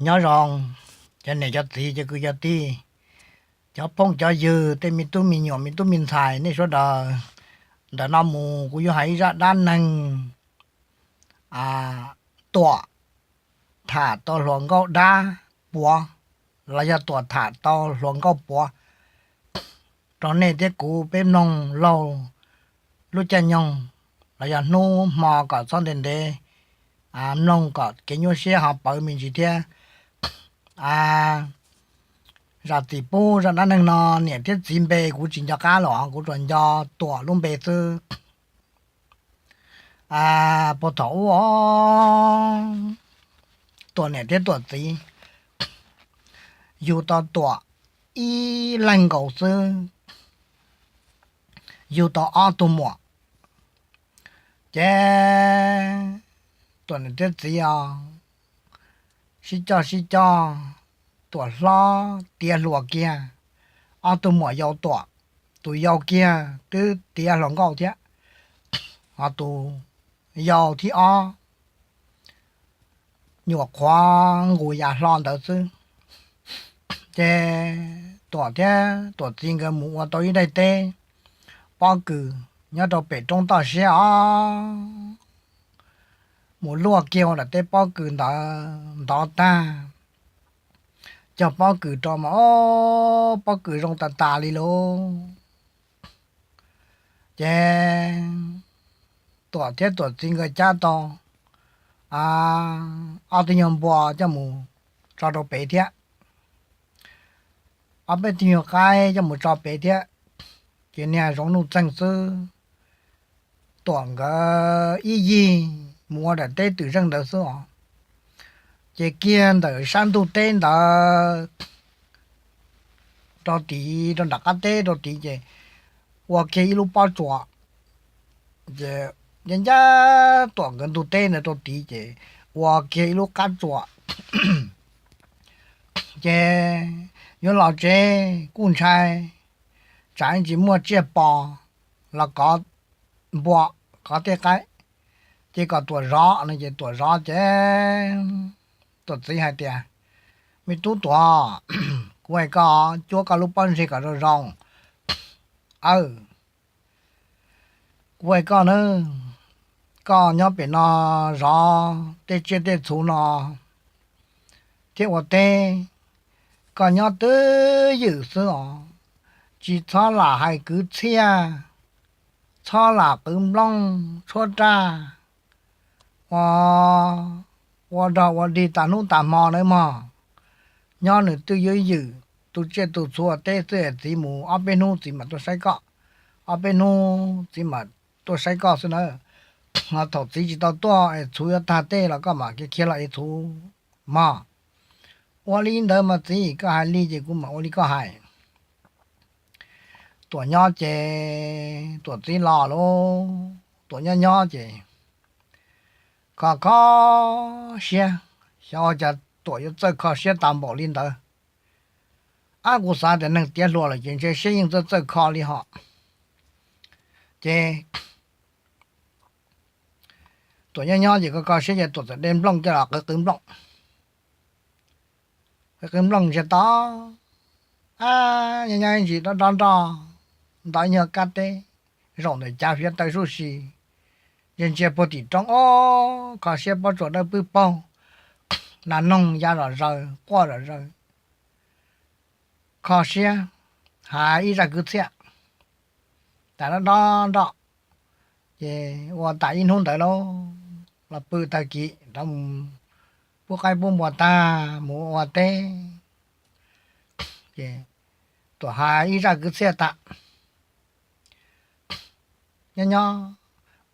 Nyob zoo, cov niam cov txiv, cov kwv cov tij, cov phooj cov ywg, tej me tub me nyuam, me tub me ntxhais, nej sawv daws. Ntawm no mus kuv yuav hais ib zaj dab neeg Tuam tham tau hluas nkauj dab puav, los yog Tuam tham tau hluas nkauj puav rau nej thiab kuv peb mloog laug lub caij nyoog los yog hnub hmo kom txhob ntev ntev, mloog kom kev nyuaj siab ho pawv me ntsis thiab. Zam txim pub zaj dab neeg no, niam thiab txiv npe kuv tsis nco qab los kuv tsuas nco Tuam lub npe xwb. Puag thaum ub, Tuam niam thiab Tuam txiv yug tau Tuam ib leeg nkaus xwb, yug tau ob tug muam. Ces Tuam niam thiab txiv os, sib coj sib coj, Tuam hlob tiav hluas kiag, ob tug muam yau Tuam, tus yau kiag twb tiav hluas nkauj thiab, ho tus yau thib ob nyuam qhuav nqus yam hlo ntawd xwb. Ces Tuam thiab Tuam txiv nkawd mus ua tau ib daim teb pob kws nyob rau pem roob toj siab os, mus luaj kiag ua daim teb pob kws ntawd ntov tag, cog pob kws rau mas ob pob kws zoo tas tas li lauj. Ces Tuam thiab Tuam txiv nkawd cab tau ob tug nyuag npua coj mus tso rau pem thiab, ob peb tug nyuag qaib coj mus tso pem thiab. Ces niag zoov nuj txeeg xwb, Tuam nkawd ib yig mus ua daim teb twm zeej ntawd xwb os. Ces kiag ntawm sab ntug teb ntawd rau tid, rau nram qab teb rau tid ces ua kiag ib lub pob tsuas. Ces ncaj ncaj Tuam nkawd ntug teb ntawd rau tid ces ua kiag ib lub qab tsuas. Ces yuav los tsev kuj ntshai, tsam ib ntsis muaj tsiaj pom los kov npua, kov tej qaib, ces kom Tuam zov no ces Tuam zov ces Tuam txiv hais tias, Me tub Tuam, kuv hais koj, cuab koj lub pob ntseg kom zoo zoo. Aw, kuv hais koj na, koj nyob pem no zov tej tsiaj tej txhu no thiab ua teb, koj nyob twj ywm xwb os, tsis txhob lam hais kwv txhiaj, txhob lam qwv nplooj tshuab raj ua, ua dog ua dig tas hnub tas hmo nawb mog. Nyob nws twj ywm, tus tsiaj tus txhu ua teb xwb, txiv mus ob peb hnub txiv mam tuaj saib koj, ob peb hnub txiv mam tuaj saib koj xwb nawb. Thaum txiv tsis tau tuaj es txhuv yuav tag tej los koj mam khiav los ev txhuv mog. Ua li ntawd mas txiv, koj hais li ces kuv mam ua li koj hais. Tuam nyob ces Tuam txiv los lauj, Tuam nyob nyob ces kho kho siab, xyov ua cas Tuam yuav txawj kho siab tas npaum li ntawd. Ab, kuv xav tias neeg tiav hluas lawm ces ntshe siab yeej txawj txawj kho li hos. Ces Tuam nyob nyob ces kho kho siab ces Tuam txawm de nplooj coj los qwv qwv nplooj. Qwv qwv nplooj ntsiag to, ab, nyob nyob ib ntsis dob dob nroj, nto ib nyuag kab teb, zaum ntawm cav fiav taw zuj zus, ntsia ntsia puag tim roob, ob, kho siab pob tsuas dawb pwb paug, nas noog ya zom zaws quaj zom zaws. Kho siab hais ib zaj kwv txhiaj tas dob dob nroj. Ces ua tas ib hnub ntawd lauj, los pw tag kis rov mus pub qaib pub npua tag mus ua teb. Ces Tuam hais ib zaj kwv txhiaj tas, nyob nyob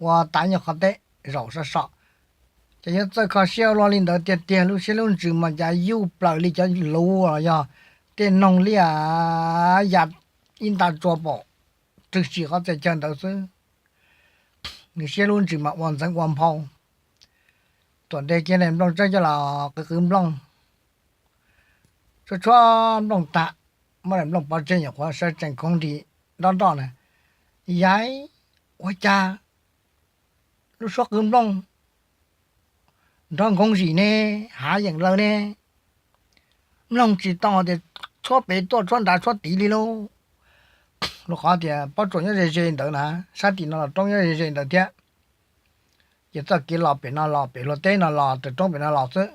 ua tas nyuag qhov teb zaum sov so, ces yuav txawj kho siab ua luaj li ntawd tiag tiag, lub siab lub ntsws mas cas yuj plaws li cov luv los yog tej noog liaj ya ib nta tsua pom rwg sim qhov txhia chaw ntawd xwb. Nws siab lub ntsws mas ua ntxeev ua nphau. Tuam de kiag daim nplooj tsawb coj los qwv qwv nplooj, tshuab tshuab nplooj tag, muab daim nplooj pov tseg nyuam qhuav sawv tsees khoov nti dob nroj na. Yaiv, ua cas lub suab qwv nplooj nrov nkoov zim ne, hav yeem lawm ne. mloog tsis tau tias tshuab pem tuaj tshuab nrad tshuab tid li lauj. Rau qhov tias pob tsuas nyob ze ze ntawd na, sab tim no los roob nyob ze ze ntawd thiab. Ces txoj kev los pem no los pem hluav teb no los tawm roob pem no los xwb,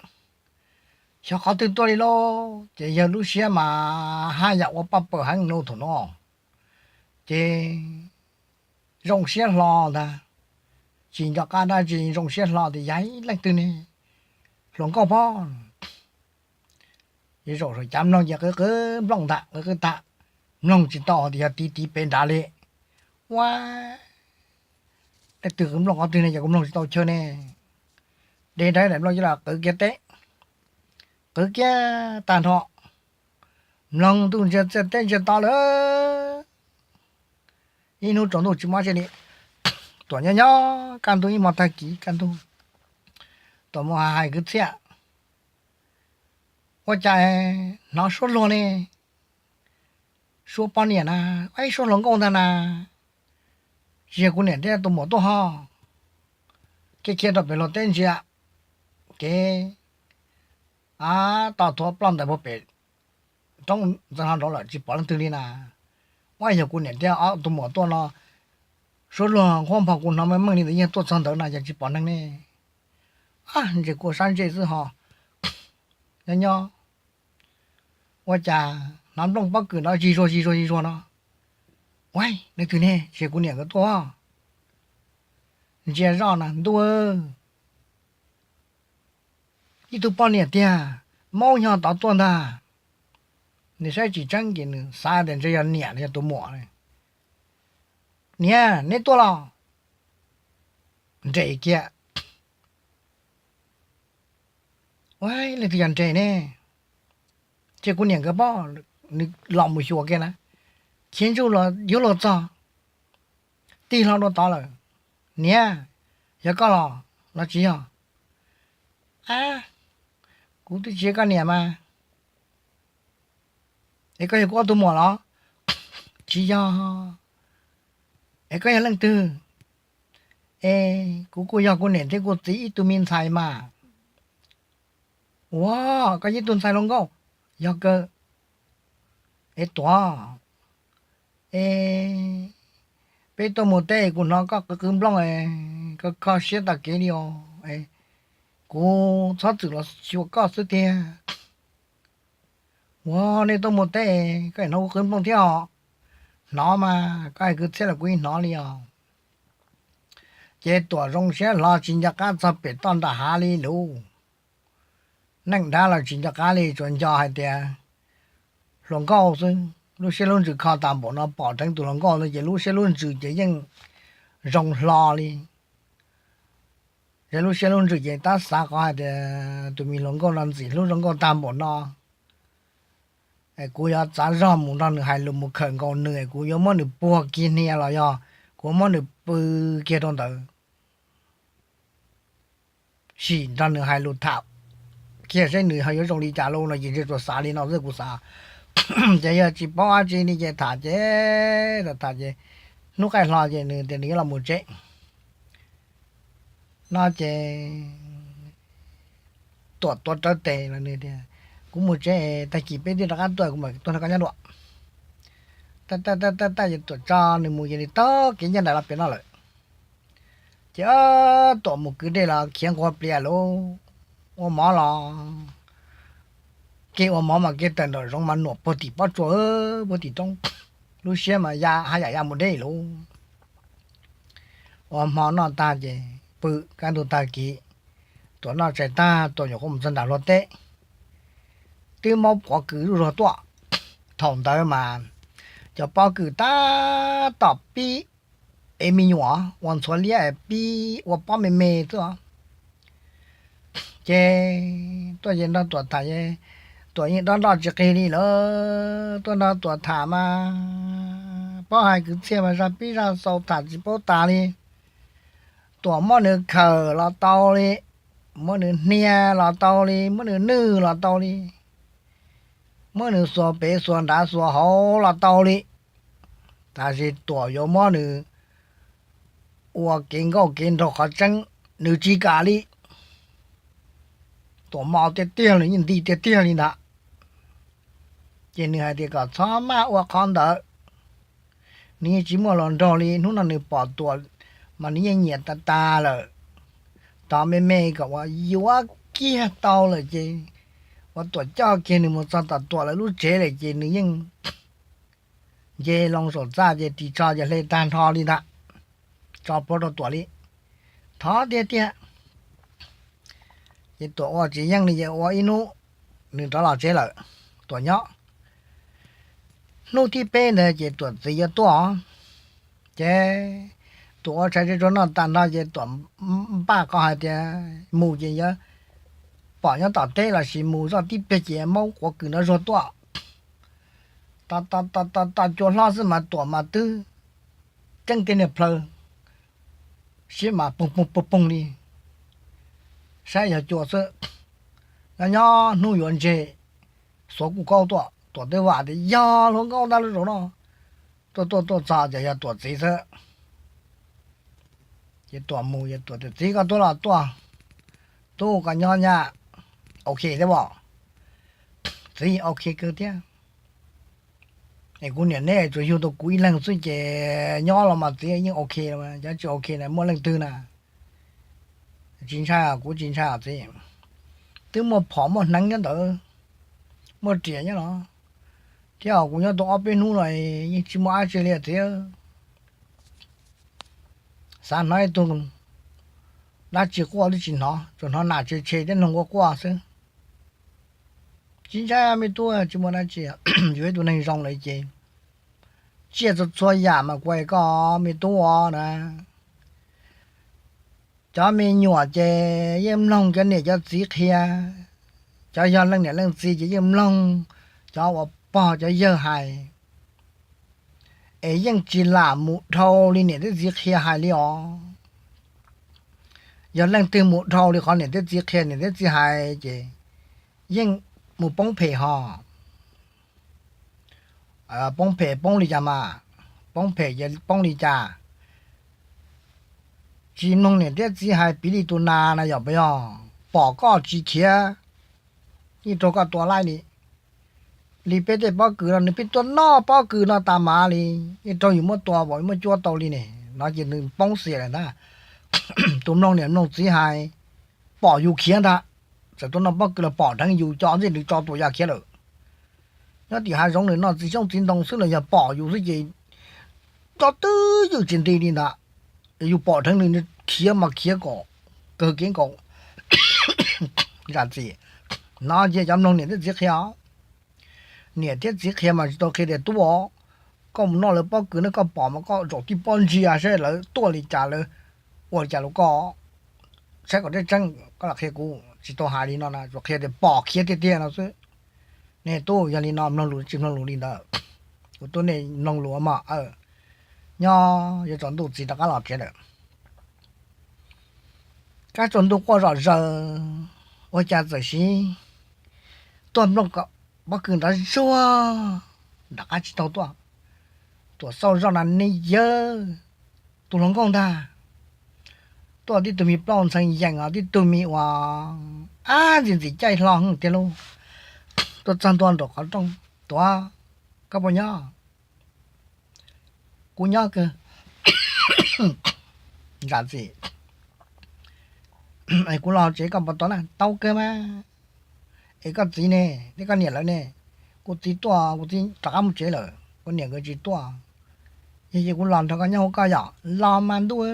xyov qhov twg tuaj li lauj. Ces yawg lub siab mas haj yam ua paj paws heev no thaum no, ces zoo siab hlo ntag. Tsis nco qab dab tsi, zoo siab hlo tias yog ib leej twg ne, hluas nkauj pob. Ces zaum saum cav mloog ces qw qw nplooj ntag, qw qw tag, mloog tsis tau tias yog tiv tiv pem nrad li. Ua, leej twg qw nplooj qhov twg ne, ces kuv mloog tsis tau chaw ne. De nrad daim nplooj coj los qw kiag teb, qw kiag tag nrho, mloog ntuj ntsia txiaj teb ntsia to lawm. Ib hnub tsaus ntuj tsis muaj tsi li. Tuam nyob nyob kaj ntug ib hmo tag kis kaj ntug, Tuam mus hais kwv txhiaj, ua cas hnov suab luag ne, suab poj niam na, ib suab hluas nkauj ntag na, tsis yog kuv niam thiab tus muam tuaj ho. Kev khiav rau pem hluav teb ntsia, kev a, tau thuav ploj ntawd puag pem roob ntxeev hlo nraud lawm tsis pom leej twg li na. Ua yog kuv niam thiab ob tug muam tuaj no, suab luag nquab npog kuv hnov meej meej li ntawd yeej tuaj txog ntawd no ces tsis pom neeg ne. Ntses kua sab ntsej xwb ho, nyob nyob, ua cas hnov nplooj pob kws nrov zis zuag zis zuag zis zuag no. Ua, leej twg ne, tsis yog kuv niam nkawd tuaj. Ntsia zoj na ntuj, ib tug poj niam tiag, maub nyog tod tuaj ntag. Nws saib tsis tseeb ces nws xav tias ntshe yog niam los yog tus muam. Niam, neb tuaj los? Nres kiag. Ua, leej twg yog Nres ne? Ces kuv niam nkawd pob, nws los mus xyuas kiag na, khiav ntsuj los yuav luag txog, tig hlo dua tod lawm. Niam, yog koj los los tsis yog? A, kuv twb tsis yog koj niam mas. Es koj yog kuv ob tug muam los? Tsis yog. Es koj yog leej twg? Es kuv kuj yog kuv niam thiab kuv txiv ib tug me ntxhais mas. Ua, koj yog ib tug ntxhais hluas nkauj? Yog kawg. Es Tuam, es peb tuaj mus teb kuv hnov koj qw qw nplooj, koj kho siab tag kev li os. Kuv txhob txwm los xyuas koj xwb tiag. Ua, nej tuaj mus teb koj hnov kuv qw nplooj thiab os? Hnov mas, koj hais kwv txhiaj los kuv yeej hnov li os. Ces Tuam zoo siab hlo tsis nco qab txog pem toj nram hav li lauj. Neej dab los tsis nco qab li, tsuas nco hais tias hluas nkauj xwb. Lub siab lub ntsws kho tas npaum no pom dheev tus hluas nkauj no ces lub siab lub ntsws ces yeej zoo hlo li. Ces lub siab lub ntsws ces tab xav qhov hais tias tus me hluas nkauj no ntxim hlub zoo nkauj tag npaum no, kuv yuav txav zog mus nrog nws hais lus mus khawm nkaus nws, kuv yuav muab nws puag kiag hnia los yog kuv muab nws pw kiag rau ntawd, sim nrog nws hais lus tham kiag seb nws ho yuav zoo li cas lauj no ces ntshe tsuas xav li no xwb kuv xav. Ces yog tsis paub dab tsi li ces tham ces tham tham ces hnub qaij hlo ces nws tias nws yuav los mus tsev no ces Tuam tuav rawv tes los nws tias, kuv mus tsev, tag kis peb twb rov qab tuaj kuv mam tuaj nrog koj nyob dua. Tab tab tab tab ces Tuam tso nws mus ces nws taug kev nyob nram los pem no lawm. Ces Tuam mus kwv dej los khiav nqua plias lauj, ua mov los, kev ua mov mas kev tawm nraum zoov mas nuam puag tim pob tsuas puag tim roob, lub siab mas ya haj yam ya mus deb lauj. Ua hmo noj tag ces pw, kaj ntug tag kis, Tuam noj tshais tag Tuam nyuam qhuav mus txog nram hluav teb, twb muab pob kws zuj zus tuaj. Thaum ntawd mas cov pob kws tab tom pib ev me nyuam ua ntxhuav liab pib ua pob me me xwb os. Ces tuaj ces nrog Tuam tham, Tuam yeej dob nroj tsis qig li lawm, tuaj nrog Tuam tham mas paub hais kwv txhiaj mas zaj pib zaj xaus tham tsis paub tas li. Tuam muab nws khawm los tau li, muab nws hnia los tau li, muab nws nwj los tau li, muab nws xuas pem xuas nrad xuas hauv los tau li, tab sis Tuam yuav muab nws ua kev nkauj kev nraug qhov tseeb nws tsis kam li. Tuam mau tiag tiag li, yeej nti tiag tiag li ntag. Ces nws hais tias kom txhob maj ua qhov ntawd, nws yeej tsis muaj hluas nraug li, hnub no nws pom Tuam mas nws yeej nyiam tas tas lawm. Tov me me kom ua yuav kiag tau lawm ces ua Tuam coj kiag nws mus txog tom Tuam lawv lub tsev lawm ces nws yeej nce loo saum txaj ces ris tsho ces hle tag nrho li ntag, tso plhuav rau Tuam li. Thov tiag tiag. Ces Tuam ua tsis yeej li ces ua ib hnub nws rov los tsev lawm, Tuam nyob. Hnub thib peb ntawd ces Tuam txiv yuav tuaj, ces Tuam ua tshais tsuag tsuag noj tas nrho ces Tuam npaj qhov hais tias mus ces yuav pom nyob tom teb los sis mus zoj tib pliag ces maub quav kws nrov zuag tuaj. Tos tos tos tos cua hlob xwb mas Tuam mas twb ceeb tiag niag plhaw, siab mas poog poog poog poog li, saib yog cua xwb. Nyob nyob hnub yuav ntseg, xuav kuj kaub tuaj, Tuam twb vam tias yog hluas nkauj ntag lub zaum no. Tuaj tuaj tuaj txog ces yog Tuam txiv xwb. Ces Tuam mus, Tuam tias txiv koj tuaj los tuaj, tub koj nyob nyab, ok thiab as? Txiv ok kawg thiab. Es kuv niam neb tsuas yug tau kuv ib leeg xwb ces nyob los mas txiv yeej ok, cov tsis ok na muaj leej twg na? Tsis ntshai, kuv tsis ntshai txiv. Twb muaj phom muaj hneev nyob ntawd, muaj riam nyob los, thiab kuv nyob tau ob peb hnub no yeej tsis muaj dab tsi li txiv. Xav hnov ib tug dab tsi quaj twb tsis hnov, tsuas hnov nas tshe tshe thiab noog quaj quaj xwb. Tsis ntshai me tub, tsis muaj dab tsi, yuav ib tug neeg zoo lawm ces tsiaj txhua txhua yam mas kuv hais koj me tub os na. Cov me nyuam ces yeej mloog cov niam cov txiv qhia, cov yog leej niam leej txiv ces yeej mloog cov uas pog cov yawg hais, es yeej tsis lam mus dhau li niam thiab txiv qhia hais li os. Yog leej twg mus dhau li qhov niam thiab txiv qhia niam thiab txiv hais ces yeej mus poob phem ho. Poob phem poob li cas mas, poob phem ces poob li cas? Tsis mloog niam thiab txiv hais piv li tus nas na yog puas yog? Pom koj tsis khiav, yeej raug koj tua laij li. Li peb tej pob kws no nws pheej tuaj noj pob kws no tas mas li, yeej raug yus muab tua, muab cuab tau li ne no ces nws poob xiam lawm ntag. Tus mloog niam mloog txiv hais, pom yus khiav ntag, txawm tuaj noj pob kws los pom dheev yus, cov ntxij nws tso tua ya khiav lawm. Nyob tim hav zoov nws noj txiv xyoob txiv ntoo xwb los yog pom yus xwb ces tso twb ywm tsis nti li ntag. Yus pom dheev nws khiav mas khiav kom kawg kev nkaus. Zam txim, no ces cov mloog niam thiab txiv qhia. Niam thiab txiv qhia mas tsis tau qhia tias tub os, koj mus noj lawv pob kws ne, koj pom mas koj zaum tib pob ntsia saib lawv tuaj li cas, lawv ua li cas rau koj, saib kom tseeb tseeb koj lam qhia kuv. Tsis tau hais li no na, tsuas qhia tias pom khiav tiag tiag no xwb. Nej tub, yog li no mloog lus tsis mloog lus li ntawd? Kuv tub, nej mloog lus mog. Nyob yuav tsaus ntuj txiv rov qab los tsev lawm. Kab tsaus ntuj quaj zom zaws, ua cas txawm sim tuaj nplooj pob kws nrov zuag nram qab tsib taug tuaj. Tuam xauj zoj na, nej yawg, tus hluas nkauj ntag. Tuaj tib tug me plaub ntxhee yees os, tib tug me uas ab ntxim ntxim caij hlo tiag lauj. Tuaj txog ntua nraum qhov rooj, Tuam, koj puas nyob? Kuv nyob kawg. Zam txim, es kuv los tsev koj puas tau na? Tau kawg mas. Es koj txiv ne, thiab koj niam lawv ne? Kuv txiv tuaj, kuv txiv rov qab mus tsev lawm, kuv niam nkawd tsis tuaj. Yog ces kuv los nrog koj nyob hauv koj yom? Los mas ntuj,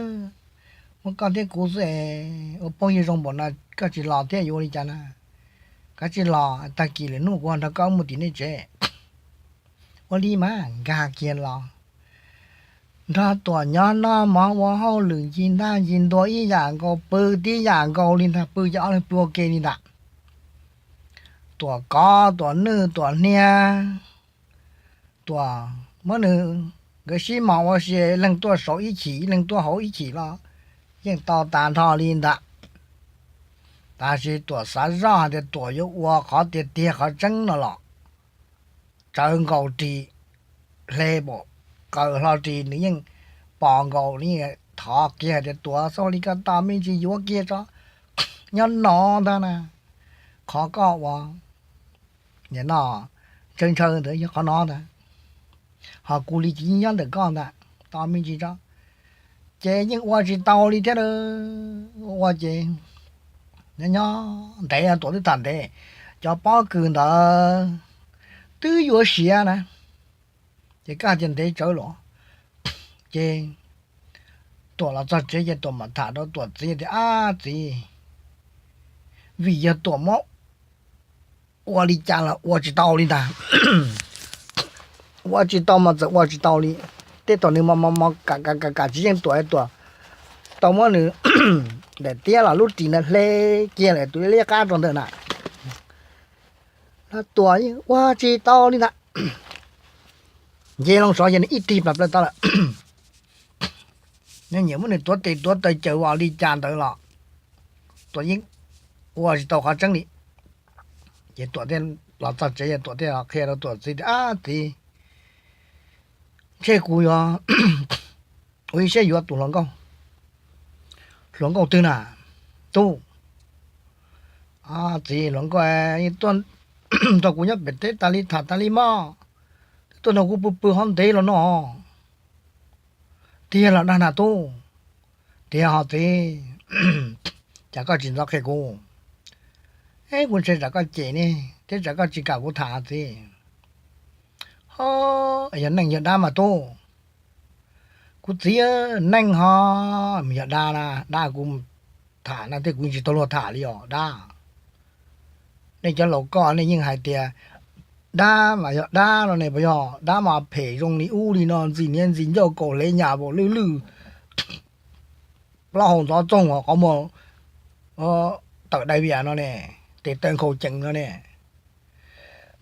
muaj koj thiab kuv xwb es ua phooj ywg zoo npaum no, koj tsis los thiab yuav ua li cas na? Koj tsis los, tag kis lwm hnub kuv ho nrog koj mus tim nej tsev. Ua li mas nkag kiag los, nrog Tuam nyob noj mov ua hauj lwm ncig ntaj ncig ntua ib yam nkaus, pw tib yam nkaus li ntag, pw ces ob leeg pw ua ke li ntag. Tuam kov, Tuam nwj, Tuam hnia, Tuam muab nws, nkawd sib mos ua si, leeg tuaj saud ib chim, leeg tuaj hauv ib chim los yeej tau tas nrho li ntag. Tab sis Tuam xav zoj hais tias Tuam yuav ua qhov tiag tiag qhov tseeb no los tsawv nkaus ris, hle pam qaws hlo ris nws yeej pom nkaus li. Thov kiag hais tias Tuam, xaus li koj tau me ntsis yuav kiag tso, nyob no ntag na, qhov koj ua, nim no tsawg ntshaw ntawd yog qhov no ntag, ho kuv li ces yeej nyob ntawm koj ntag, tos me ntsis tso. Ces yeej ua tsis tau li thiab, ua ces nyob ntev, Tuam twb tham ntev, cov pob kws ntawd twb yuav siav na, ces koj hais tias ntev tsawv los, ces Tuam los txog tsev ces Tuam mam tham rau Tuam txiv tias, Ab txiv, vim yog Tuam muab ua li cas los ua tsis tau li ntag. Ua tsis tau mas txawm ua tsis tau li. Tej thaum nws mos mos mos kam kam kam kam tsis yeej Tuam, Tuam tau muab nws daim tiab los lub ris na hle kiag lawm tus liab qab rau ntawm na, los Tuam yeej ua tsis tau li ntag. Nce loo saud ces nws ib tig plas plaws tau lawm. Nws nyiam muab nws tuav tes tuav taw caws vos li cas ntawd los Tuam yeej ua tsis tau qhov tseeb li. Ces Tuam thiaj los txog tsev, Tuam thiaj los qhia rau Tuam txiv tias, Ab txiv, ntshe kuv yuav ua ib siab yuav tus hluas nkauj. Hluas nkauj twg na? Tub, txiv, hluas nkauj tuaj nrog kuv nyob pem teb tas li tham tas li mog, twb tuaj nrog kuv pw pw hov ntev los no. Tiag los dag na tub? Tiag ho txiv. Cas koj tsis nto qhia kuv? Kuv ntshe tsam koj cem ne, thiab tsam koj tsis kam kuv tham txiv. Ho yog neeg yog dab mas tub? Kuv txiv, neeg ho, yog dab na, dab kuv tham na, tej kuv tsis tau luag tham li os dab. Nej cov laus koj nej yeej hais tias dab mas yog dab no ne, puas yog? Dab mas phem zoo li ub li no, ntxim niaj ntxim ncauj, kaus hlev nyam vaum lwj lwj, plaub hau ntxov txoog, qhov muag tawm dai vias no ne, tes taw nkhaus cees no ne.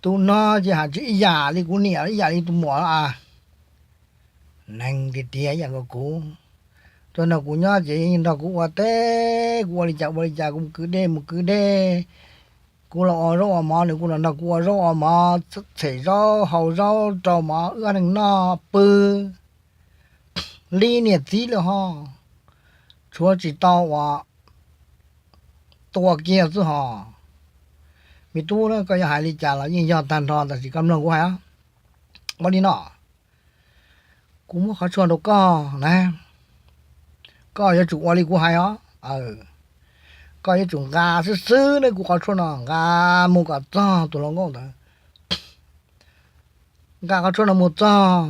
Tus no ces hais tsis ib yam li kuv niam, ib yam li tus muam a. Neeg tiag tiag ib yam nkaus kuv. Tuaj nrog kuv nyob ces yeej nrog kuv ua teb, kuv ua li cas ua li cas, kuv mus kwv dej mus kwv dej, kuv los ua zaub ua mov, nws kuj los nrog kuv ua zaub ua mov, txhem zaub hau zaub rau mov wb ob leeg noj pw li niam txiv lawm ho, tshuav tsis tau uas tua kiag xwb ho. Me tub, koj yuav hais li cas los yeej yog tag nrho, tab sis koj mloog kuv hais. Ua li no, kuv muab qhov tshuaj rau koj na, koj yuav tsum ua li kuv hais os. Koj yuav tsum nqa xwb xwb ne, kuv qhov tshuaj no nqa mus kom txog tus hluas nkauj ntawd. Nqa qhov tshuaj no mus txog,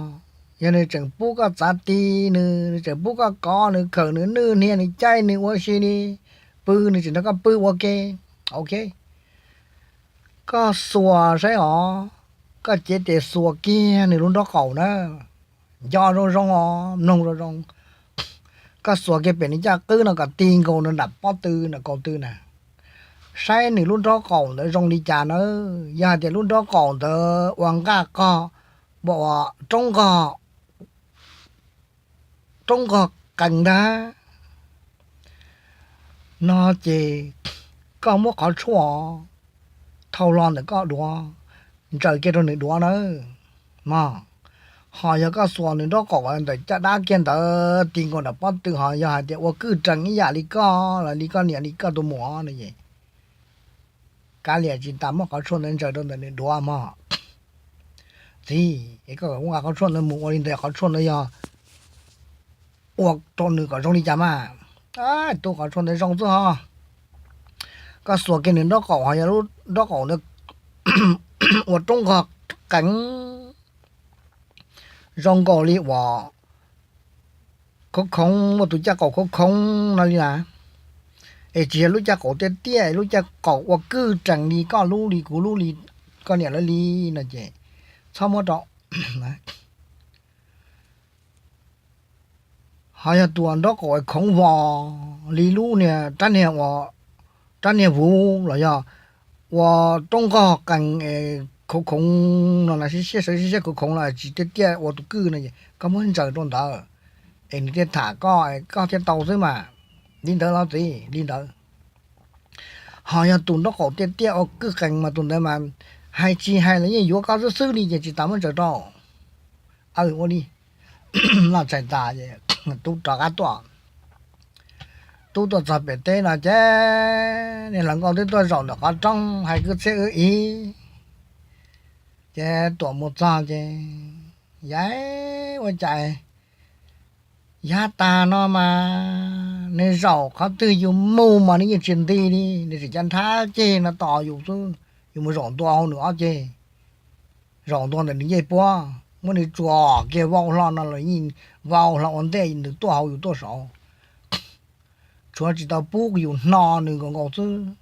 yog nws tseem pub koj txav ti nws, nws tseem pub koj kov nws, khawm nws, nwj hnia nws, caij nws ua si li, pw nws tseem nrog koj pw ua ke, ok, koj xuas saib os, koj cev tes xuas kiag nws lub nraub qaum na, nco zoo zoo os, mloog zoo zoo. Koj xuas kiag pem nws caj qwb no kom ti nkaus nram pob tw nram kaum tw na, saib nws lub nraub qaum ntawd zoo li cas na. Yog hais tias lub nraub qaum ntawd ua nqaj qog, ua roob nqog, roob nqog qees ntag no ces koj muab qhov tshuaj thau hlo ntawm koj duav, ntsaws kiag rau nws duav na mog. Ho yog koj xuas nws nraub qaum ntawm caj dab kiag ntawd ti nkaus nram pob tw, ho yog hais tias ua kwj rees ib yam li koj los li koj niam li koj tus muam no es, kav liam tsis tas muab qhov tshuaj ntawd ntsaws rau ntawm nws duav mog. Txiv, es koj nqa qhov tshuaj ntawd mus ua li ntawd, qhov tshuaj ntawd yog ua rau nws kom zoo li cas mas? Tub, qhov tshuaj ntawd zoo xwb ho. Koj xuas kiag nws nraub qaum, ho yog lub nraub qaum ntawd ua roob nqog qees zoo nkaus li uas khoov khoov, muaj tus caj qaum khoov khoov no li na. Es tsis yog lub caj qaum tiaj tiaj, lub caj qaum ua kwj rees li koj lub li kuv lub li koj niam lawv li no ces txhob muab rau. Ho yog tus nraub qaum khoov vos li lub niag rab niag uas, rab niag vuv los yog ua roob nqog qees khoov khoov no na, siab siab sawv siab siab khoov khoov los tsis tiaj tiaj ua tus kwj no ces koj muab ntsaws rau ntawd es nws thiaj tham koj, koj thiaj tau xwb mas. Li ntawd los txiv, li ntawd. Ho yog tus nraub qaum tiaj tiaj ua kwj qees mas tus ntawd mas hais tsis hais los yeej yuav koj xwb xwb li ces tsis tas muab ntsaws rau. Aw, ua li. Noj tshais tas ces tub rov qab tuaj. Tub tuaj txog pem teb no ces niag hluas nkauj twb tuaj zaum ntawm qhov roob hais kwv txhiaj wb ib. Ces Tuam mus txog ces, Yaiv, ua cas yav tag no mas nws zaum qhov twg yus mus mas nws yeej tsis nti li, nws tseem cav nrhab ceg no tos yus xwb, yus mus zaum ntua hauv nws ob ceg, zaum ntua ntawm nws ncej puab, muab nws tsuam kiag vau hlo no los yeej vau hlo ua ntej nws tuaj hauv yus tuaj saud. Tshuav tsis tau pub yus hno nws nkaus nkaus xwb.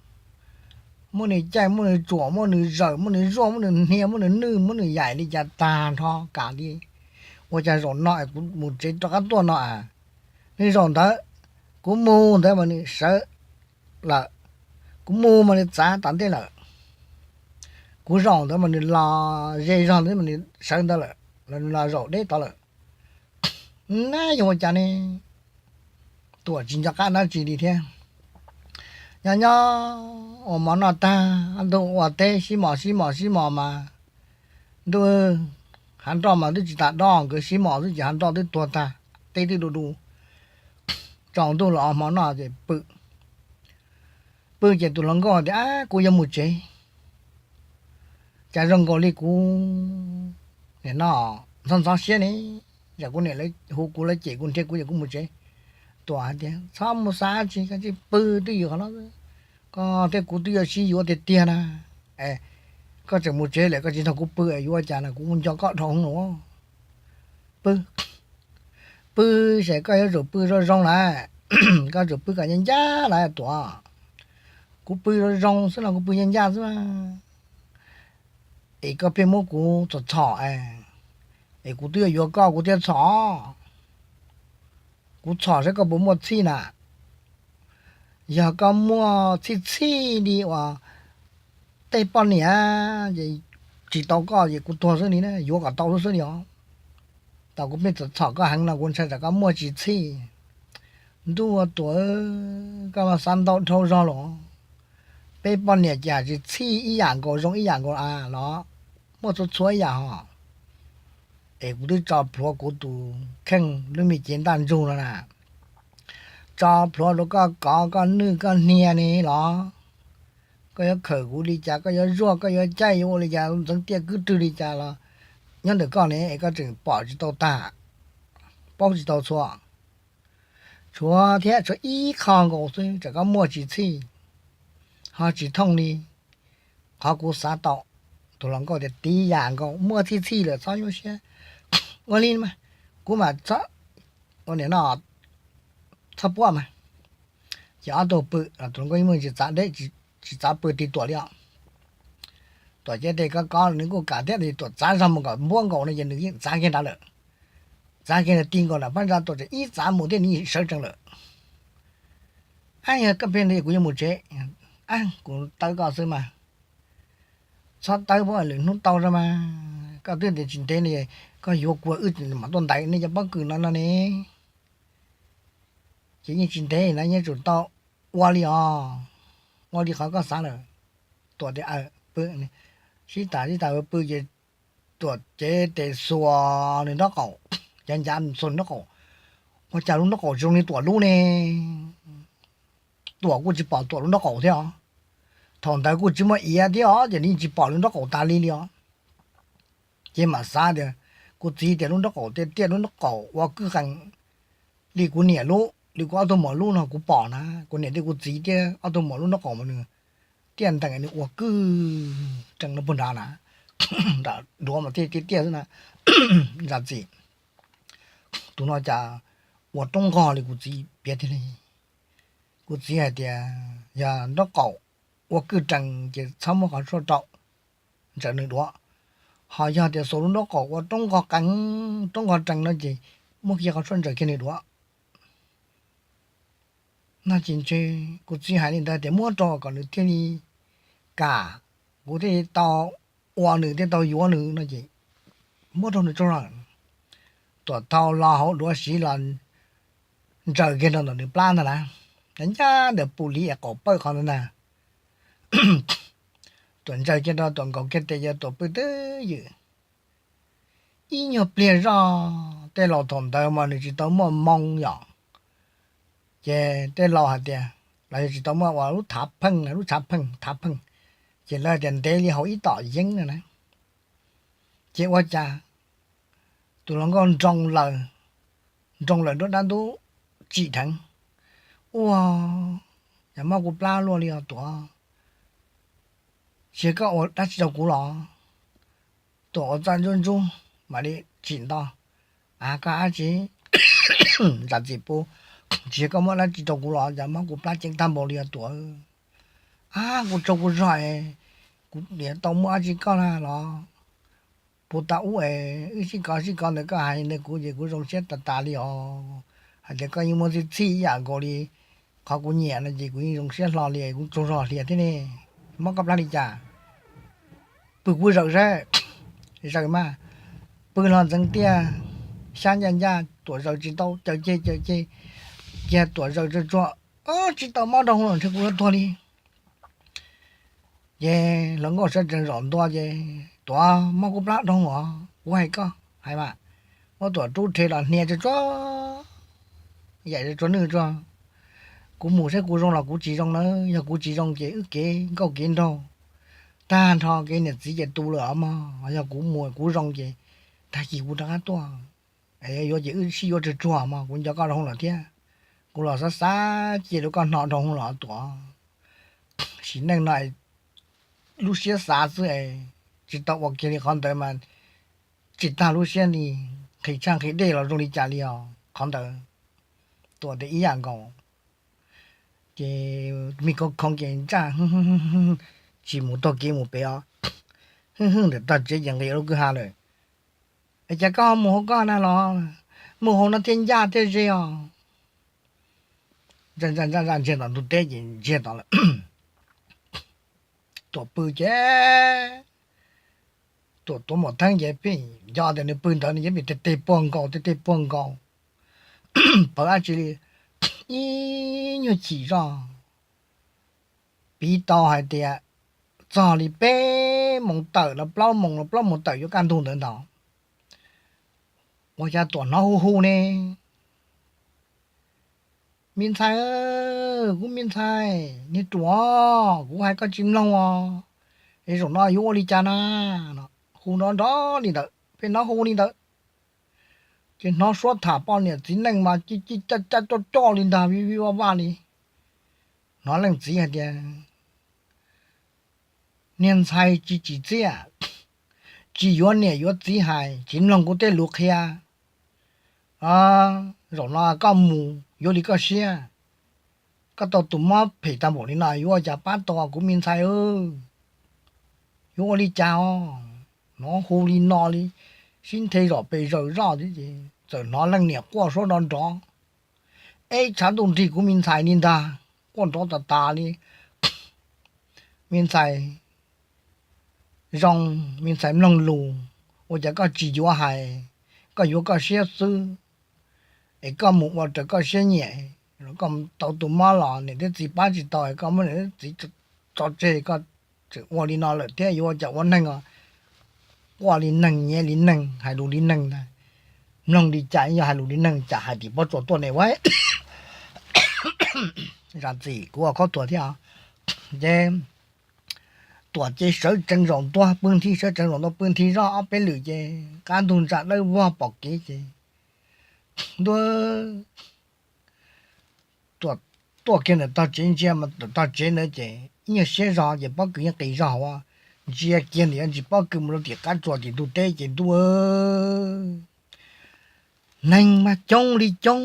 Muab nws caij, muab nws tsuam, muab nws zawm, muab nws zuaj, muab nws hnia, muab nws nwj, muab nws yaim li cas tag nrho kam li. Ua cas zaum no es kuv mus tsev rov qab tuaj no a, nws zaum ntawd, kuv mus ntawd mas nws sawv lawm, kuv mus mas nws txav tom ntej lawm, kuv zaum ntawd mas nws los ze zog ntawd mas nws sawv ntawd lawm los nws los zaum deb tod lawm. Nab yog ua cas ne? Tuam tsis nco qab dab tsi li thiab. Nyob nyob ua mov noj tag, ntuj ua teb sib mos sib mos sib mos mas, ntuj, hav nroj mas twb tsis tas dob, nkawd sib mos xwb ces hav nroj twb tuag tag, teb twb du du. Tsaus ntuj los ua hmo noj ces pw. Pw ces tus hluas nkauj tias, Ab, kuv yuav mus tsev. Cas zoo nkaus li kuv nim no ntxhov ntxhov siab ne, yog kuv niam lawv hu kuv lawv cem kuv nrhiav kuv ces kuv mus tsev. Tuam hais tias, Txhob mus xav tsis, koj tsis pw twj ywm qhov no, koj thiab kuv twb yuav sib yuav tiag tiag na. Koj tseem mus tsev lawm koj tsis nrog kuv pw yuav ua cas no, kuv nco koj dhau hwv. Pw, pw, ces koj yuav tsum pw zoo zoo lawm, koj tsum pw kom ncaj ncaj lawm Tuam. Kuv pw zoo zoo xwb los kuv pw ncaj ncaj xwb, es koj pheej muab kuv txhom txhom, es kuv twb yuav yuav koj kuv thiaj txhom. Kuv txhom saib koj puas muaj txhij na. Yog koj muaj txhij txhij li uas tej poj niam ces tsis tau koj ces kuv tuag xwb li na, yuav kom tau xwb xwb li os. Tau kuv pheej txhom txhom koj heev no kuv ntshai tsam koj muaj tsis txhij. Ntuj ua Tuam, koj mas xav ntau dhau zog los. Peb poj niam ces tsis txhij ib yam nkaus zoo ib yam nkaus a los, muaj txhua txhua ib yam hos. Es kuv twb tso plhuav kuv tus kheej lub me cev ntaj ntsug no na, tso plhuav rau koj kov koj nwj koj hnia ne los. Koj yuav khawm kuv li cas, koj yuav zuaj koj yuav caij yuav ua li cas, ntxeev tiaj kwb rwg li cas los nyob ntawm koj ne es koj tseem pom tsis tau tag, paub tsis tau txhua. Tshuav thiab tshuav ib qho nkaus xwb, tsam koj muaj tsis txhij, ho tsis thooj li qhov kuv xav tau. Tus hluas nkauj tias, Tiv yam nkaus, muaj txhij txhij lawm txhob nyuaj siab. Ua li mas, kuv mam ua nim no txhob puab mas. Ces ob tug pw, tus hluas nkauj yeej muaj tsis txav deb, tsis txav pw tig Tuam li os. Tuam cev tes kov kov nws kuj kam thiab, Tuam txav zog mus kom npuab nkaus no ces nws yeej txav kiag nrad lawm. Txav kiag nws tig nkaus nram phab ntsa, Tuam tseem ib txav mus thiab nws yeej sawv tsees lawm. Ab, yog koj pheej li kuv yuav mus tsev. Ab, kuv tawb koj xwb mas. Txhob tawb, lwm hnub tau zog mas. Koj twb tias tsis ntev li, koj yuav kuv wb mam tuaj ntais nej cov pob kws no no ne. Ces yeej tsis ntev na, yeej tsum tau ua li os. Ua li qhov koj xav lawm. Tuam tias, Aw, pw. Sib tham sib tham pw ces Tuam cev tes xuas nws nraub qaum, cav ncav xuas nraub qaum. Ua cas lub nraub qaum zoo li Tuam lub ne? Tuam kuj tsis pom Tuam lub nraub qaum thiab os. Thaum ntawd kuj tsis muaj iav thiab os, ces nws yeej tsis pom lub nraub qaum tas li li os. Ces mam xav tias, kuv txiv tias lub nraub qaum tiaj tiaj, lub nraub qaum ua kwj qees li kuv niam lub li kuv ob tug muam lub no kuv pom na, kuv niam thiab kuv txiv thiab ob tug muam lub nraub qaum mas nws tiaj ntees, nws ua kwj qees no puag nrad na, nram duav mas tiaj tiaj xwb na, zam txim. Tus no cas ua roob nqog li kuv txiv piav tiag li. Kuv txiv hais tias yog nraub qaum ua kwj qees ces txhob muab qhov tshuaj rau ntsaws nws duav, ho yog tias xuas lub nraub qaum ua roob nqog qees, roob nqog qees no ces muab kiag qhov tshuaj ntsaws kiag nws duav. No ces ntshe kuv txiv hais li ntawd tias muab rau kom nws thiaj li kam, kuv thiaj li tau ua nws thiaj tau yuav nws no ces muab rau nws tso. Tuam thau lo hauv duav siv los ntsaws kiag rau ntawm nws plab ntag na, ncaj ntawm pus liv es qaum pawj qhov ntawd ntag. Tuam ntsaws kiag rau, Tuam nkaus kiag tes, yog Tuam pw twj ywm. Ib nyuag pliag zoj, tej laus thaum ntawd mas nws tsis tau muaj moo yom, ces tej laus hais tias, los yog tsis tau muaj ua lub thav pheej, lub tshav pheej, thav pheej, ces lawv hais tias ntev li haus ib tom yeeb no na. Ces ua cas tus hluas nkauj nroo lawm, nroo lawm nruab dab ntub tsim dheev. Ua, yog mob kuv plab luaj li os Tuam, tsis yog koj ua dab tsi rau kuv los? Tuam ua txaj ntsuab ntsuab mam li tsim nto. A, koj dab tsi? Zam txim pub, tsis yog koj muab dab tsi rau kuv los? Yog mob kuv plab ceeb tag npaum li os Tuam. A, kuv tsaug kuv zog es kuv niam tau muab dab tsi koj na los? Puag ta ub es wb sib kov sib kov ntawd koj hais ntawd kuv ces kuv zoo siab tas tas li os. Hais tias koj yeej muaj txhij txhij ib yam nkaus li qhov kuv nyiam no ces kuv yeej zoo siab hlo li, kuv tsaug zog hlo thiab ne. Mob koj plab li cas? Pw kuv zaws saib. Zaws mas, pw los ntxeev tiaj, xyab ncaj ncaj, Tuam zaws tsis tau, caws ceg caws ceg, cia Tuam zaws tsuag tsuag, tsis tau mob rau hauv los ntshe kuv yuav tuag li. Ces hluas nkauj sawv tsees zaum ntua ces, Tuam, mob kuv plab dhau os, kuv hais koj hais mas. Muab Tuam rub rhe los hnia tsuag tsuag, yaim tsuag tsuag nwj tsuag. Kuv mus saib kuv zoo los kuv tsis zoo na, yog kuv tsis zoo ces wb kev nkauj kev nraug tag nrho, kev niam txiv ces tu lawm os mog. Yog kuv mus kuv zoo ces tag kis kuv rov qab tuaj. Yuav ces wb sib yuav tsuag tsuag mog, kuv nco koj rau hauv los thiab. Kuv los xav xav cia rau koj hno rau hauv los Tuam. Sim neej no lub siab xav xwb es tsis tau ua kiag li qhov ntawd mas tsis tag lub siab li, nqhis tshaj nqhis dej los zoo li cas li os qhov ntawd. Tuam tias ib yam nkaus. Ces me khoo khoo ces ntsaj, tsis mus taug kev mus pem os, hwj hwj ntawm tog tsev ces nqis lub kwj ha lawm. Es cas koj ho mus hauv koj na los? Mus hauv no thiaj ncaj thiaj ze os. Ntsaj ntsaj ntsaj ntsaj ntsiag tom ntug teb ces ntsiag tom lawm. Tuam pw ces, Tuam tuav mom theeb ces pheej nco tias nws pw ntawd nws yeej pheej tes tes puag nkaus tes tes puag nkaus. Pawv dab tsi li, ib nyuag chim zoj, piv tau hais tias txog li peb moos tawm los plaub moos los plaub moos tawm yuav kaj ntug ntawd ntag, ua cas Tuam hnov hu hu ne. Me ntxhais, kuv me ntxhais, niag ruam, kuv hais koj tsis mloog os, es zaum no yuav ua li cas na? Hu nrov nrov li ntawd, pheej hnov hu li ntawd. Ces hnov suab tham poj niam txiv neej mas ci ci ca ca coj coj li ntag, vij vij vaj vaj li. Hnov leej txiv hais tias, niag ntxhais tsis tsim txiaj, tsis yuav niam yuav txiv hais, tsis mloog kuv tej lus qhia. Zaum no koj mus yuav li koj siab, koj tau tus mob phem tag npaum li no yuav ua cas pab tau kuv me ntxhais? Yuav ua li cas os? Hnov hu li no li, sib nthe zom pes zaws zoj, txawm hnov leej niam quaj suab nrov nrov, eb tshav ntuj nrig kuv me ntxhais li ntag, quaj nrov tas tas li. Me ntxhais zoo, me ntxhais mloog lus, ua cas koj tsis yuav hais, koj yuav koj siab xwb, es koj mus ua raws koj siab nyiam, koj tau tus mob los niam thiab txiv pab tsis tau, koj muab niam thiab txiv tso tseg, koj tseem ua li no lawm thiab yuav ua cas ua neeg os? Quaj li neeg, nyiav li neeg, hais lus li neeg ntag. Mloog li cas yog hais lus li neeg, cas hais tim pob tsuas tuaj ne ua. Zam txim kuv ua khaub thuas thiab os. Ces Tuam ces sawv tsees zaum ntua pw nthi, sawv tsees zaum ntua pw nthi zoj ob peb lwm ces qab ntug ntsa dawb vog pom kev ces ntua Tuam tuaj kiag ntawm tog tsev ntsia mas ntawm tog tsev ntawd ces ib nyuag siab zog ces pob kws yeej qis zog hauv, ntsia kiag ntawm yuav ntsis pob kws mus rau tim qab tsuas tim ntug teb ces ntuj, neeg mas coob li coob,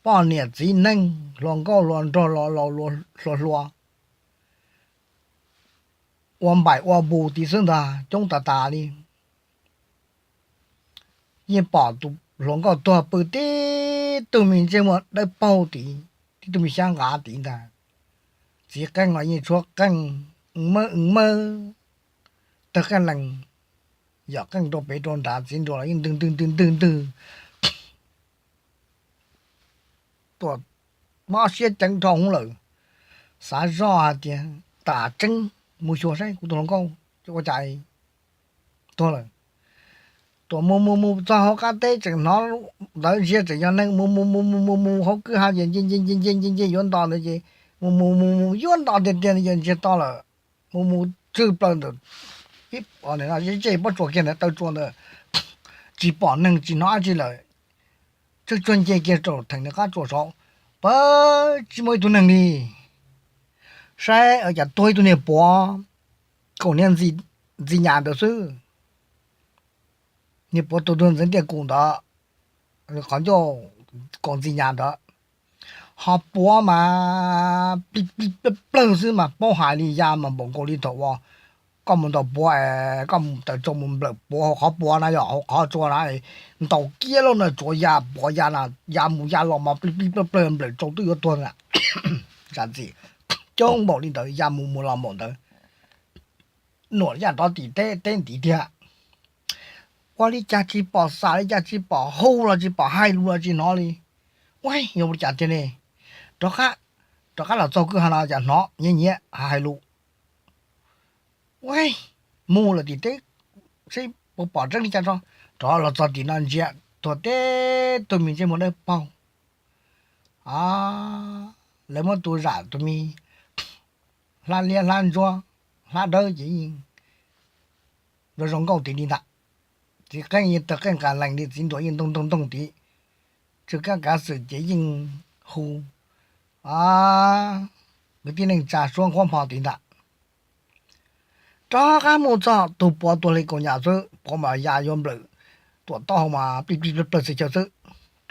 poj niam txiv neej, hluas nkauj hluas nraug, laus laus hluas hluas, ua npaim ua npus tid xwb ntag, coob tas tas li. Yeej pom tus hluas nkauj tuag pw tib tug me ntsej muag dawb paug tid, tib tug me xyab nqav tid ntag. Txiv qeej los yeej tshuab qeej, mawb mawb, tawg qeej lees, yom qeej rau pem rau nrad, txiv nruas los yeej ntwg ntwg ntwg ntwg ntwg. Tuam mob siab ceev dhau hwv lawm, xav zoj hais tias tam tseeb mus xyuas saib kuv tus hluas nkauj ua cas tuag lawm. Tuam mus mus mus txog hauv qab teb tseem hnov ntawd ntsia tseem yog neeg, mus mus mus mus mus mus hauv kwj ha ces nce nce nce nce nce nce yuav nto ntawd ces mus mus mus mus yuav nto tiag tiag ntawd ces ntsiag to lawm. Mus mus tswj plaws ntawm zej pob tsuas kiag ntawd, taw tsua ntawd, tsis pom neeg tsis hnov dab tsi lawm. Tsawg tsuag nce kiag rau theem nws qab tsua saud, pab tsis muaj ib tug neeg li. Saib ua cas tuag ib tug niag puav kaum niag ntxi nyas ntawd xwb. Niag puav tuag tuag ntxeev tiaj kum ntawd, qhov ncauj kaum ntxi nyas ntawd, ho puav mas plig plig plawg plawg xwb mas paub hais li ya mas npaum nkaus li thaum uas koj mus ntaus puav es koj mus taws tsau mus nplawm puav hauv qhov puav na, yog hauv qhov tsua na, ntaus kiag lawm na tsuav ya puav ya na, ya mus ya los mas plig plig plawg plawg nplawm tsau twb yuav tuag na. Zam txim, coob npaum li ntawd ya mus mus los npaum ntawd. Nuam yaj rov tim teb teb ntiv tiag. Ua li cas tsis pom xam li cas, tsis pom hu los tsis pom hais lus los tsis hnov li. Ua, yog ua li cas tiag ne? Rov qab, rov qab los txog kwj ha no cas hnov nyiav nyiav hais lus. Ua, mus lawm tim teb seb puas pom tseeb li cas tso. Rov los txog tim no ntsia tuag teb tug me ntsej muag dawb paug. Lawv muab tus zam tus me hlab liab hlab ntsuab hlab dawb ces yeej zoo zoo nkauj tid li ntag. Txiv qeej yeej tawg qeej qas lees li, txiv nruas yeej ntoog ntoog ntoog tid. Tsw kab kav xwm ces yeej hu kwv tij neej tsa suab nqhuab hmo tid ntag. Rov qab mus txog tus puav tuag li kaus nyam xwb, puav mas ya yuav nplawm tuam taub hau mas plig plig plawg plawg xwb xwb.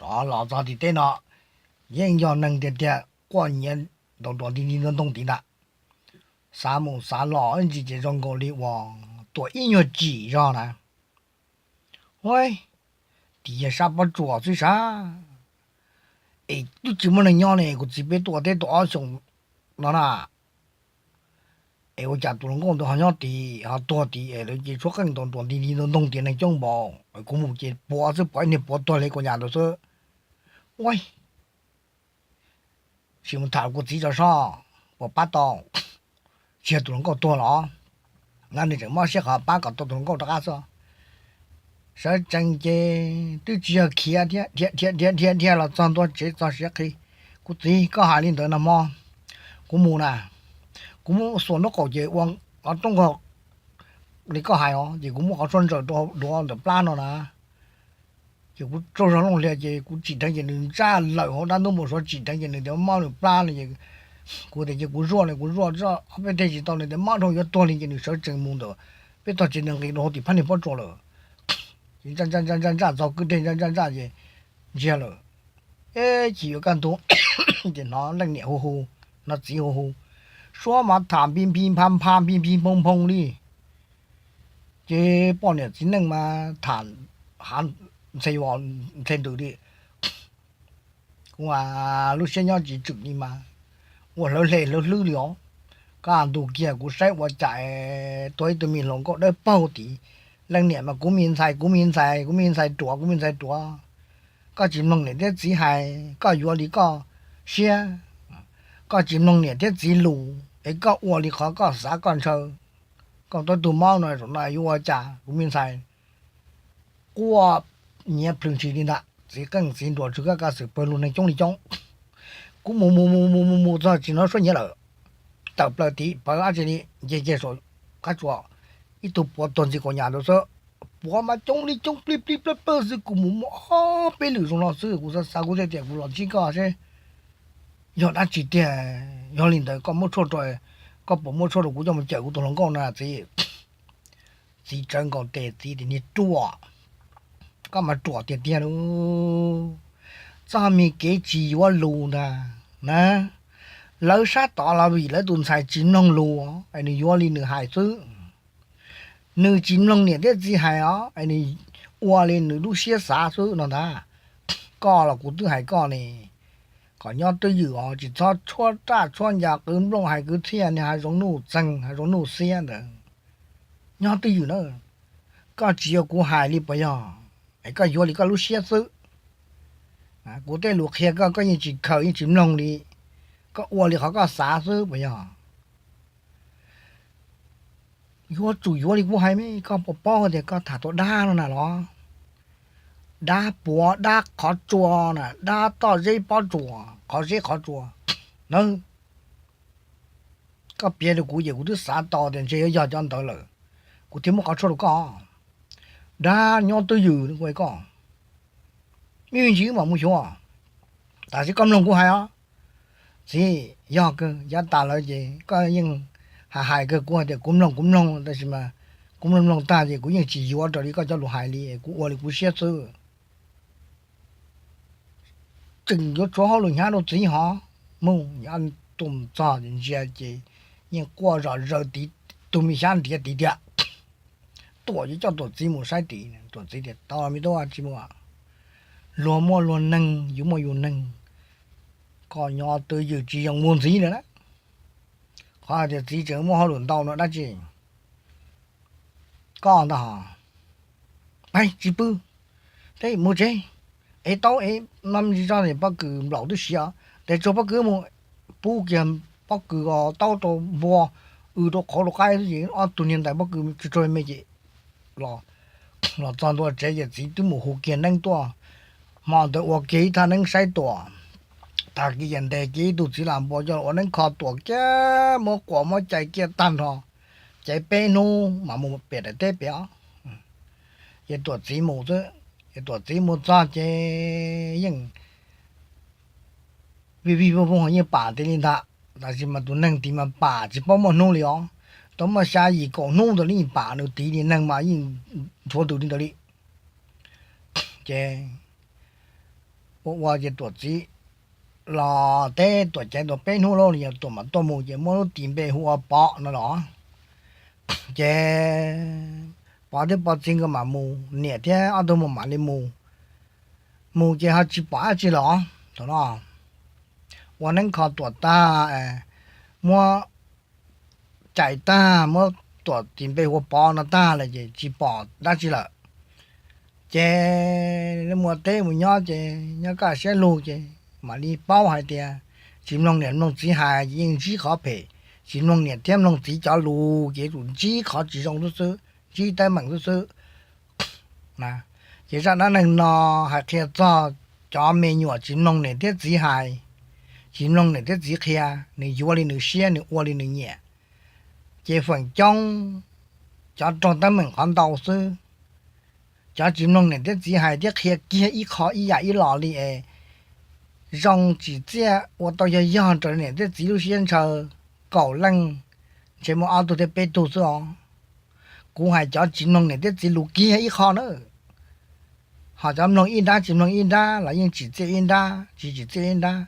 Rov los txog tim teb no, yeej yog neeg tiag tiag, quaj nyiav ntaus nruas nti nti ntoo ntoo tid ntag. Xav mus xav los ib ntsis ces zoo nkaus li uas tuam ib nyuag tsim zog na. Hu, tim yog sab pob tsuas xwb sav, es twb tsis muaj neeg nyob ne, kuv txiv peb tuaj teb tau ob xyoos no na, es ua cas tus hluas nkauj ntawd ho nyob tid ho tuag tid es lawv ces tshuab qeej ntaus nruas nti nti ntoo ntoo tias neeg coob npaum, kuv mus ces puav xwb, pom ib niag puav tuag li kaus nyam ntawd xwb. Ua, sim mus tham kuv txiv tso seb puas pab tau. Tsis yog tus hluas nkauj tuag los, no nws tseem mob siab qhov pab kom tau tus hluas nkauj rov qab xwb. Sawv tsees ces twb tsis yog khiav thiab, dhia dhia dhia dhia dhia los txog ntua tsev txog siav qhi. Kuv txiv, koj hais li ntawd no mog, kuv mus na, kuv mus xuas nraub qaum ces ua qhov rooj nkaus li koj hais os, ces kuv muab qhov tshuaj ntsaws rau duav ntawm plab no na. Ces kuv tsaug zog looj hlias ces kuv tsim dheev ces nws ntsaj lawm hauv dab ntub npau suav, tsim dheev ces nws tias mob nws plab no ces kuv tias ces kuv zuaj li, kuv zuaj ob peb teg tsis tau, nws tias mob dhau yuav tuag li ces nws sawv tsees mus ntawm peb tog tsev nws nqis rau hauv tim phab niag pob tsuas lawm. Ces ntsaj ntsaj ntsaj ntsaj txog kwj deg ntsaj ntsaj ntsaj ces ntsiag lawm. Ib chim yuav kaj ntug ces hnov leej niam hu hu, hnov txiv hu hu, suab mas tham npi npi npha npha npi npi nphoo nphoo li. Ces poj niam txiv neej mas tham hav ntxhe ntws li. Kuv lub siab nyob tsis tswm li mas ua hlawv hle hlawv hlwb li os. Kaj ntug kiag kuv saib ua cas tuag ib tug me hluas nkauj dawb paug tid. Leej niam mas kuv me ntxhais, kuv me ntxhais, kuv me ntxhais ruam, kuv me ntxhais ruam. Koj tsis mloog niam thiab txiv hais, koj yuav li koj siab, koj tsis mloog niam thiab txiv lus es koj ua li qhov koj xav koj ntshaw. Koj tau tug mob no zaum no yuav ua cas kuv me ntxhais? Quaj nyiav plhws ntshis li ntag, txiv qeej txiv nruas tsw kab kav xwm pawg lug neeg coob li coob. Kuv mus mus mus mus mus mus txog tsis hnov suab nyiav lawm. Tawm plaws tid pawv dab tsi li, nce kiag saum qab tsua, ib tug puav tuag ntxi kaus nyam ntawd xwb. Puav mas coob li coob plig plig plawg plawg xwb, kuv mus muaj ob peb lwm zoo no xwb kuv xav xav kuv thiaj tias kuv los ntsib koj seb yog dab tsi tiag. Yog li ntawd koj muab tshuaj rau, koj puas muab tshuaj rau kuv coj mus cawm kuv tus hluas nkauj na txiv? Txiv tsawv nkaus tes txiv tias niag ruam, koj mas ruam tiag tiag lauj. Txoj me kev tsis yuav lus ntag na, lawv sab tod los vim lawv tus ntxhais tsis mloog lus es nws yuav li nws hais xwb. Nws tsis mloog niam thiab txiv hais os es nws ua li nws lub siab xav xwb no ntag. Koj los kuv twb hais koj ne, kom nyob twj ywm os, tsis txhob tshuab raj tshuab ncas qw nplooj hais kwv txhiaj niag hav zoov nuj txeeg hav zoov nuj xiab ntawd. Nyob twj ywm na, koj tsis yog kuv hais li puas yog? Es koj yuav li koj lub siab xwb. Kuv tej lus qhia koj koj yeej tsis khaws yeej tsis mloog li, koj ua li qhov koj xav xwb puas yog? Yuav tsum yuav li kuv hais me, koj puas paub tias koj tham tau dab no na los? Dab puav dab qhov tsua na, dab toj zeb pob tsuas qhov zeb qhov tsua na. Koj piav rau kuv ces kuv twb xav tau tias ntshe yuav yog cov ntawd lawm. kuv thiaj muab qhov tshuaj rau koj. Dab nyob twj ywm koj, me ntsis mam mus xyuas, tab sis koj mloog kuv hais os. Txiv, yog kawg, yav tas lawm ces koj yeej hais hais kawg, kuv hais tias kuv mloog kuv mloog, tab sis mas kuv mloog mloog tag ces kuv yeej tsis yuav raws li koj cov lus hais li, kuv ua li kuv siab xwb. Tseem yuav tshuav hauj lwm hnyav rau txiv hov. Mus, yav tus txog ntsia ces yeej quaj zom zaws, tus me xyab ntiav tiv tiag. Tuam yuav coj Tuam txiv mus saib tid, Tuam txiv tias tau me tub, tsis mus, luag muaj luag neeg, yus muaj yus neeg, koj nyob twj ywm tsis yoos mus ntxiv lawm na. Qhov hais tias txiv tseem muaj hauj lwm ntau no dab tsi, koj ntag hos. Tsis pw, teb mus tsev, ev taub ev no me ntsis tso, pob kws nplaum twb siav, tes tsuag pob kws mus. Pub kiag pob kws taub rau npua, w rau qhauv rau qaib xwb ces ob tug niag ntais pob kws tsuag tsuag me ces los txog ntua tsev ces txiv twb mus hu kiag neeb tuaj. Hmo ntawd ua kiag ib thaj neeb saib Tuam, tag kis ces ntes kiag ib tug txiv las npua coj los ua neeb kho Tuam kiag, muab quas muab cais kiag tag nrho, cais peb hnub mas mus pem daim teb pem os. Ces Tuam txiv mus xwb, ces Tuam txiv mus txog ces yeej vij vij voog voog yeej pam tiag li ntag, tab sis mas tus neeg tid mas pam tsis paub muaj hnub li os. Tau muaj xya yim kaum hnub ntawd li pam nws tid li, neeg mas yeej nchuav ntws li ntawd li. Ces ua ua ces Tuam txiv los teb Tuam caiv tau peb hnub lauj, yog Tuam mam tuaj mus ces muab lub tis npe hu ua Pov no los. Ces Pov thiab Pov txiv nkawd mam mus, niam thiab ob tug mus mam li mus. Mus ces ho tsis pom dab tsi los thaum no. Ua neeb kho Tuam tag, muab cais tag, muab Tuam tis npe hu Pov no tag lawm ces tsis pom dab tsi lawm. Ces mus teb mus nyob ces nyob kaj siab lug ces mam li paub hais tias tsis mloog niam mloog txiv hais ces yeej ntsib qhov phem, tsis mloog niam thiab mloog txiv cov lus ces yuav tsum ntsib qhov tsis zoo xwb xwb, ntsib teeb meem xwb xwb. Ces zaj dab neeg no hais qhia txog cov me nyuam tsis mloog niam thiab txiv hais, tsis mloog niam thiab txiv qhia, nws yuav li nws siab, nws ua li nws nyiam. Ces feem coob cov raug teeb meem qhov ntau xwb. Cov tsis mloog niam thiab txiv hais thiab qhia kiag ib qho ib yam ib los li es zoo tsim txiaj ua tau yog yog raws niam thiab txiv lub siab ntshaw, kaum leej ntshe muaj ob tug thiab peb tug xwb os. Kuv hais cov tsis mloog niam thiab txiv lus kiag ib qho na. Ho cov mloog ib nrab tsis mloog ib nrab los yeej tsim txiaj ib nrab tsis tsim txiaj ib nrab.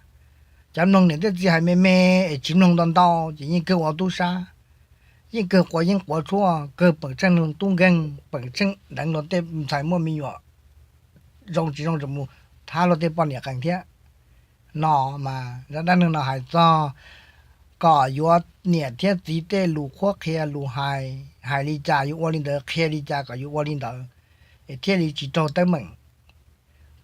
Cov mloog niam thiab txiv hais me me es tsis mloog ntau ntau ces yeej kawg ua tub sab, yeej kawg quav yeeb quav tshuaj, kawg peem tsheej tub nkeeg, peem tsheej deev luag tej ntxhais muaj me nyuam zoo tsis zoo tseem mus thab luag tej poj niam qees thiab. No mas zaj dab neeg no hais txog kom yuav niam thiab txiv tej lus qhuab qhia lus hais, hais li cas yuav ua li ntawd, qhia li cas kom yuav ua li ntawd, es thiaj li tsis raug teeb meem.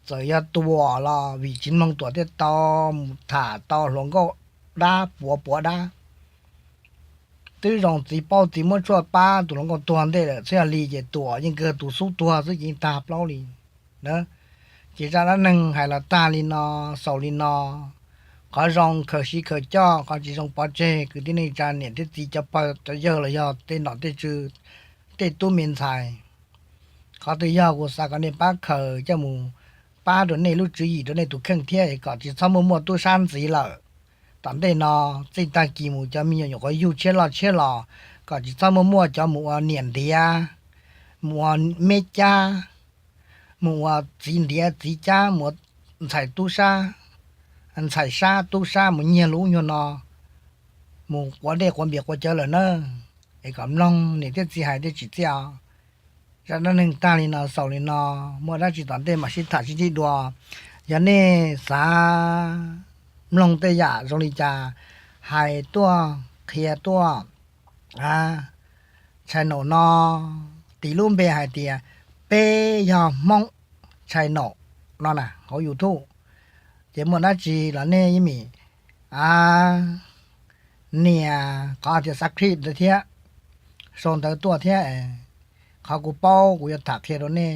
Txawm yog Tuam los vim tsis mloog Tuam thiaj tau mus tham tau hluas nkauj dab puav puav dab. Twb zoo txiv paub txiv muab tshuaj pab tus hluas nkauj tuag ntej lawm xwb, yog li ces Tuam yeej kawg tus xub tuag xwb ces yeej tag plaub li na. Ces zaj dab neeg hais los tag li no, xaus li no. Qhov zoo khaws siv khaws coj, qhov tsis zoo pov tseg. Kwv tij neej tsa niam thiab txiv cov pog cov yawg los yog tej nom tej tswv, tej tub me ntxhais, qhov twg yog kuv xav kom nej pab khaws coj mus pab rau nej lub tswv yim rau nej tus kheej thiab es kom tsis txhob muaj muaj tub sab ntxiv lawm. Tom ntej no txij tag kis mus cov me nyuam nyuam qhuav yug tshiab loj tshiab los kom tsis txhob muaj muaj cov mus ua niam ntiav, mus ua meb cab, mus ua txiv ntiav txiv cab, mus ua ntxhais tub sab, ntxhais sab tub sab, mus nyiag lub nyuag no, mus quav dej quav npias quav cawv lawm na. Es kom mloog niam thiab txiv hais thiaj tsim txiaj os. Zaj dab neeg tag li no, xaus li no, muaj dab tsi tom ntej mam sib tham sib ntsib dua. Yog nej xav mloog tej yam zoo li cas, hais tuaj qhia tuaj. Channel no tis lub npe hais tias Peb Yog Hmoob channel no na hauv YouTube. Ces muaj dab tsi los nej yeej mim nias qhov tias subscribe ntawd thiab, sau ntawv tuaj thiab. Qhov kuv paub kuv yuav tham qhia rau nej,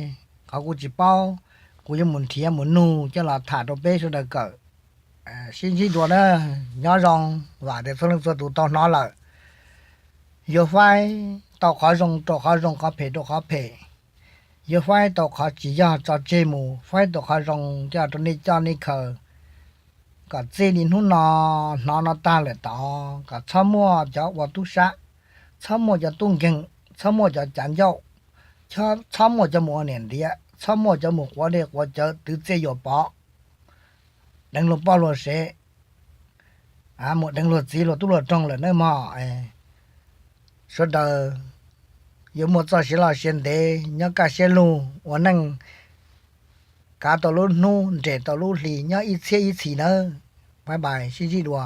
qhov kuv tsis paub kuv yuav mus nrhiav mus nug coj los tham rau peb sawv daws kawm. Sib ntsib dua na, nyob zoo, vam tias txhua leej txhua tus tau hnov lawm. Yuav faib, tau qhov zoo rau qhov zoo, qhov phem rau qhov phem. Yuav faib tau qhov tsis yog tso tseg mus, faib tau qhov zoo coj rau nej coj nej khaws, kom txij li hnub no hnov no tag lawm tod kom txhob muaj cov ua tub sab, txhob muaj cov tub nkeeg, txhob muaj cov cav ncauj, txhob muaj cov mus ua niam ntiav, txhob muaj cov mus quav dej quav cawv twv txiaj yuam pov, deev luag poj luag sev, mus deev luag txiv luag tub luag roog lawm nawb mog. Sawv daws yuav muaj txoj siab loj siab ntev, nyob kaj siab lug ua neej, kav tau lub hnub nres tau lub hli, nyob ib txhiab ib txhis nawb. Pab pais sib ntsib dua.